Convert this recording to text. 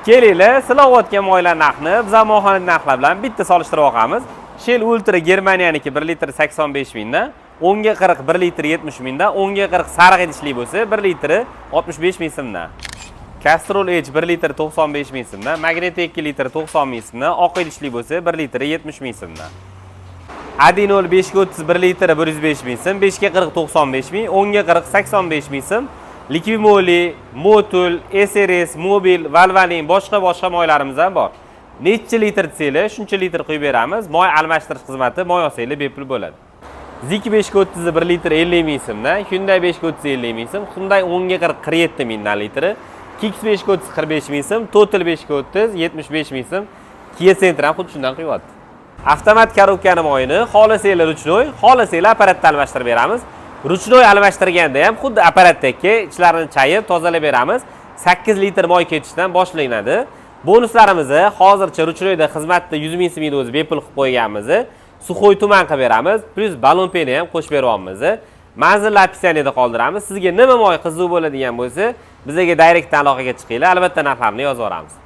Kelinglar, sizlar olayotgan moylar narxini biz molxona narxlar bilan bitta solishtirib olamiz. Shell Ultra Germaniyaniki 1 litr 85 mingdan, 10 ga 40 1 litr 70 mingdan, 10 ga 40 sariq idishli bo'lsa 1 litri 65 ming so'mdan. Castrol Edge 1 litr 95 ming so'mdan, Magneti 2 litr 90 ming so'mdan, oq idishli bo'lsa 1 litri 70 ming so'mdan. Adinol 5 ga 30 1 litri 105 ming so'm, 5 ga 40 95 ming, 10 ga 40 85 ming so'm. Liqui Moly, Motul, SRS, Mobil, Valvoline, boshqa boshqa moylarimiz ham bor. Necha litr desanglar, shuncha litr quyib beramiz. Moy almashtirish xizmati moy olsanglar bepul bo'ladi. Zik 5 ga 30 1 litr 50 ming so'mdan, Hyundai 5 ga 30 50 ming so'm, Hyundai 10 ga 40 47 mingdan litri, Kicks 5 ga 30 45 ming so'm, Total 5 ga 30 75 ming so'm, Kia Sentro ham xuddi shundan quyapti. Avtomat korobkani moyini xohlasanglar ручной, xohlasanglar apparatda almashtirib beramiz. Ручной almashtirganda ham xuddi apparatdagi ichlarini chayib tozalab beramiz. 8 litr moy ketishdan boshlanadi. Bonuslarimizni hozircha ручной da xizmatda 100 ming so'mni o'zi bepul qilib qo'yganmiz. Сухой tuman qilib beramiz, плюс balon пена ham qo'shib beryapmiz. Manzilni описание da qoldiramiz. Sizga nima moy qiziq bo'ladigan bo'lsa, bizga direktdan aloqaga chiqinglar, albatta narxlarni yozib yuboramiz.